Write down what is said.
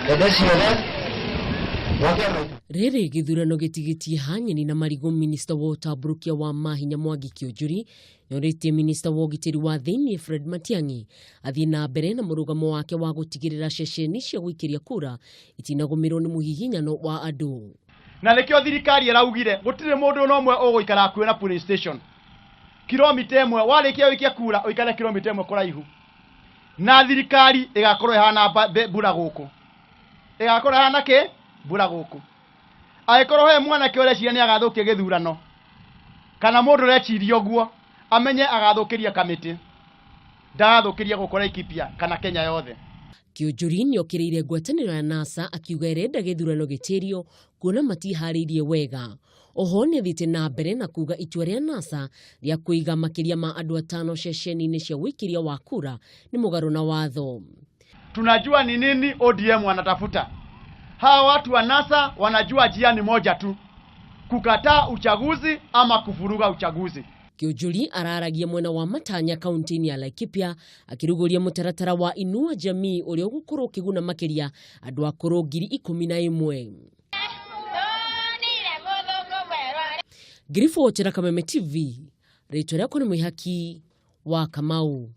Hĩndĩ ciothe mwake. Rĩrĩ gĩthurano gĩtigĩtie ha nyeni na marigũ, minista wa ũtambũrũkia wa mahinya Mwangi Kĩũnjũri nĩorĩtie minista wa ũgitĩri wa thĩinĩ Fred Matiang'i athiĩ na mbere na mũrũgamo wake wa gũtigĩrĩra ceceni cia gũikĩria kura itinagũmĩrwo nĩ mũhihinyano wa andũ. Na nĩkĩo thirikari ĩraugire gũtirĩ mũndũ na ũmwe ũgũikara hakuhĩ na polling station kilomita 1, warĩkia gũikia kura ũikare kilomita 1 kũraihu, na thirikari ĩgakorwo ĩhana mbura gũkũ, ĩgakorwo ĩhana kĩ mbura gũkũ. Angĩkorwo he mwanake ũreciria nĩ agathũkia gĩthurano kana mũndũ ũreciria ũguo, amenye agathũkĩria kamĩtĩ, ndagathũkĩria gũkũ Laikipia kana Kenya yothe. Kĩũnjũri nĩokĩrĩire ngwatanĩro ya NASA akiuga ĩrenda gĩthurano gĩtĩrio kuona matiharĩirie wega. Oho nĩathiĩte na mbere na kuga itua rĩa NASA rĩa kũiga makĩria ma andũ atano ceceni-inĩ cia ũikĩria wa kura nĩ mũgarũ na watho. Tunajua ni nini ODM wanatafuta. Hawa watu wa NASA wanajua njia ni moja tu, kukataa uchaguzi ama kuvuruga uchaguzi. Kĩũnjũri araragia mwena wa Matanya kaunti-inĩ ya Laikipia akĩrugũria mũtaratara wa Inua Jamii ũrĩa ũgũkorwo ũkĩguna makĩria andũ akũrũ 11,000. Ngiribotera Kameme TV, rĩtwa rĩakwa nĩ Mwĩhaki wa Kamau.